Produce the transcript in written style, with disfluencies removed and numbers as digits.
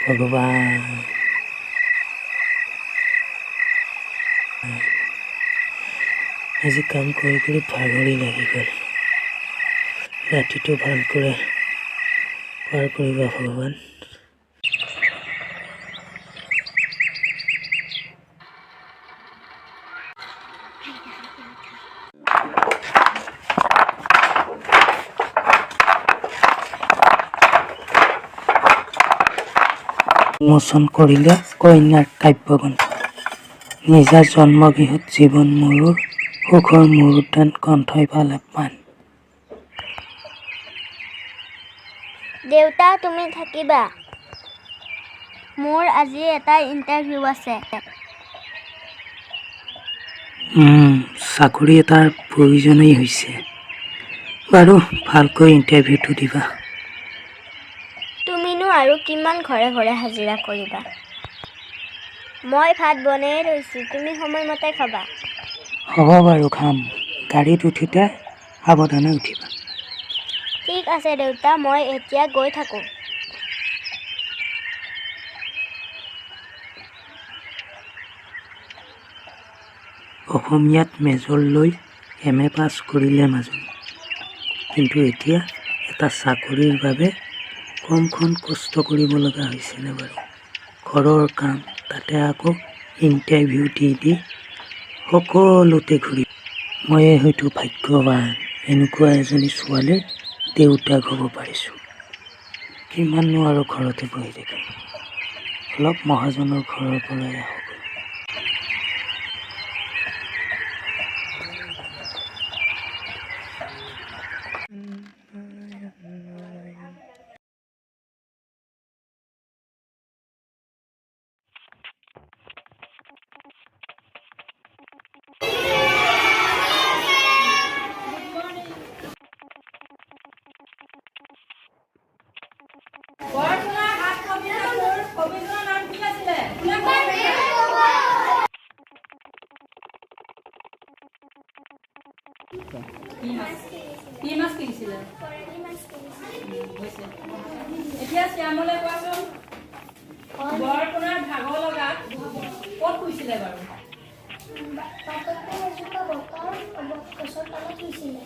ভগৱান, আজি কাম কৰি কৰি ভাগৰি লাগি গ'ল। ৰাতিটো ভালকৈ পাৰ কৰিবা ভগৱান। উন্মোচন কৰিলে কন্যাৰ কাব্যগ্ৰন্থ। নিজা জন্মগৃহত জীৱন মৰুৰ সুখৰ মৰুদ্যান কণ্ঠই পালে পাণ। দেউতা, তুমি থাকিবা, মোৰ আজি এটা ইণ্টাৰভিউ আছে। চাকৰি এটাৰ প্ৰয়োজনেই হৈছে। বাৰু, ভালকৈ ইণ্টাৰভিউটো দিবা। তুমিনো আৰু কিমান ঘৰে ঘৰে হাজিৰা কৰিবা? মই ভাত বনায়ে থৈছোঁ, তুমি সময়মতে খাবা। হ'ব বাৰু, খাম। গাড়ীত উঠোঁতে সাৱধানে উঠিবা। ঠিক আছে দেউতা, মই এতিয়া গৈ থাকোঁ। অসমীয়াত মেজৰ লৈ এম.এ. পাছ কৰিলে মাজনী। কিন্তু এতিয়া এটা চাকৰিৰ বাবে কমখন কষ্ট কৰিব লগা হৈছেনে বাৰু! ঘৰৰ কাম, তাতে আকৌ ইণ্টাৰভিউ দি দি সকলোতে ঘূৰি। ময়ে হয়তো ভাগ্যৱান, এনেকুৱা এজনী ছোৱালীৰ দেউতাক হ'ব পাৰিছোঁ। কিমাননো আৰু ঘৰতে বহি থাকিম! অলপ মহাজনৰ ঘৰৰ পৰাই আহোঁগৈ। বৰপুনৰ সাত কবিতাটোৰ কবিজনৰ নাম কি আছিলে? কোনে ক'ব? কি মাছ, কি মাছ কিনিছিলে? হৈছে। এতিয়া শ্যামলে কোৱাচোন, বৰপোনাৰ ভাগৰ লগাত ক'ত শুইছিলে বাৰু? বাটতে এজোপা বটৰ গছৰ তলত শুইছিলে।